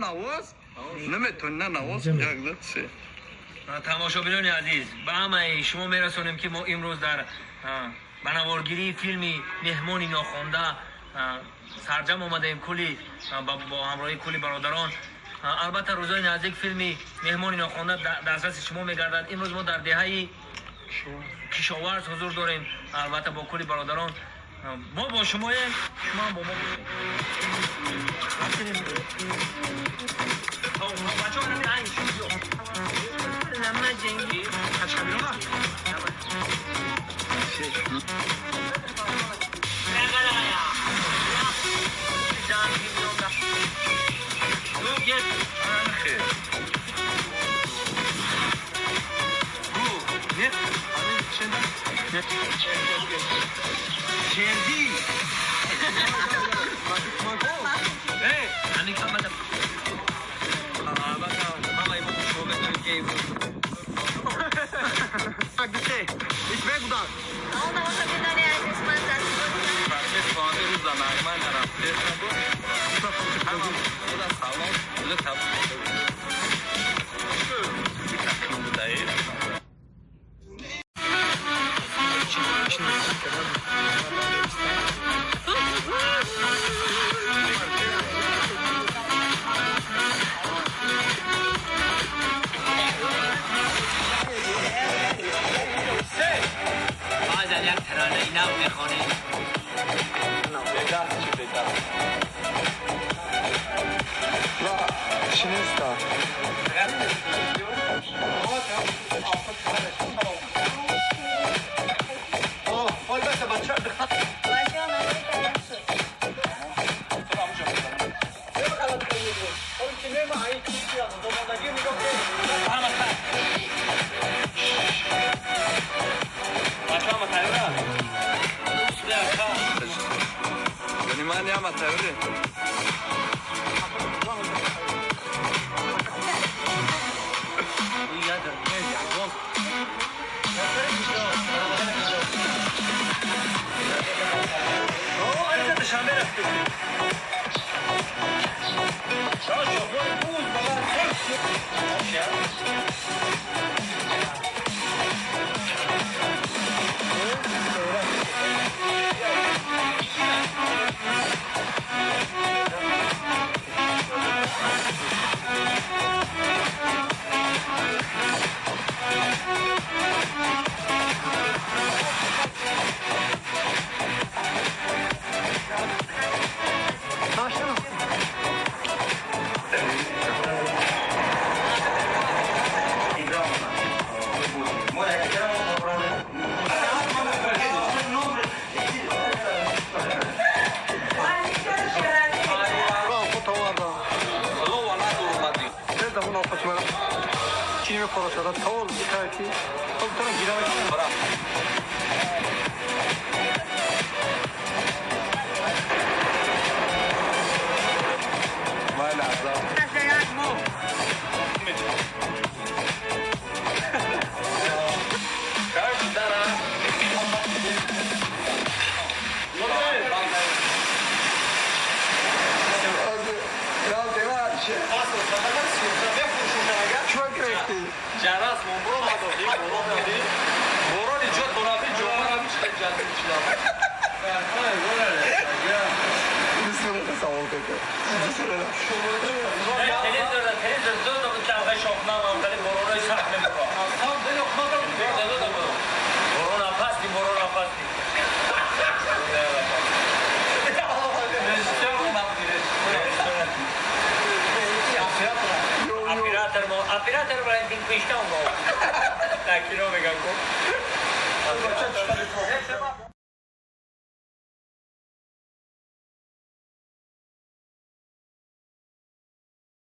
Навоз, наметони, на навоз, як, ду, се. Тамошобинони азиз, ба ҳамаи шумо мерасонем, ки мо имрӯз дар ба наворгирии филми «Меҳмони нохонда» сарҷам омадаем, кулли бо ҳамроҳии кулли бародарон. Албатта, рӯзои наздик филми «Меҳмони нохонда» дастраси шумо мегардад. Имрӯз мо дар деҳаи Кишоварз ҳузур дорем, албатта, бо кулли бародарон. Мо бо шумоем, шумо ҳам бо мо бошед. Бачаҳо. Шерди. Ҳамин камада. Албатта, ҳамаи мо шумо медонем, ки Як, ду, се. Исмек будан. Салом, тамошобинони азиз, ман Рӯза нормально рафте. Салом. Баъзан як таронаи нав мехонем. Шинеста. Бачаҳо, навои тайёр шуд. Бачаҳо, ма тайёра? Внимание, ама тайёре. Ҷарас монбуро мадоди, борони ҷо дораби ҷома раби чида ҷазб чида. Телевизор, телевизор зода бутан шохнам, амтали боронои сахт мебуро. Борона пасти, борона пасти. Оператор мо, оператор Валентин Криштон мо. Так кино мегам ку.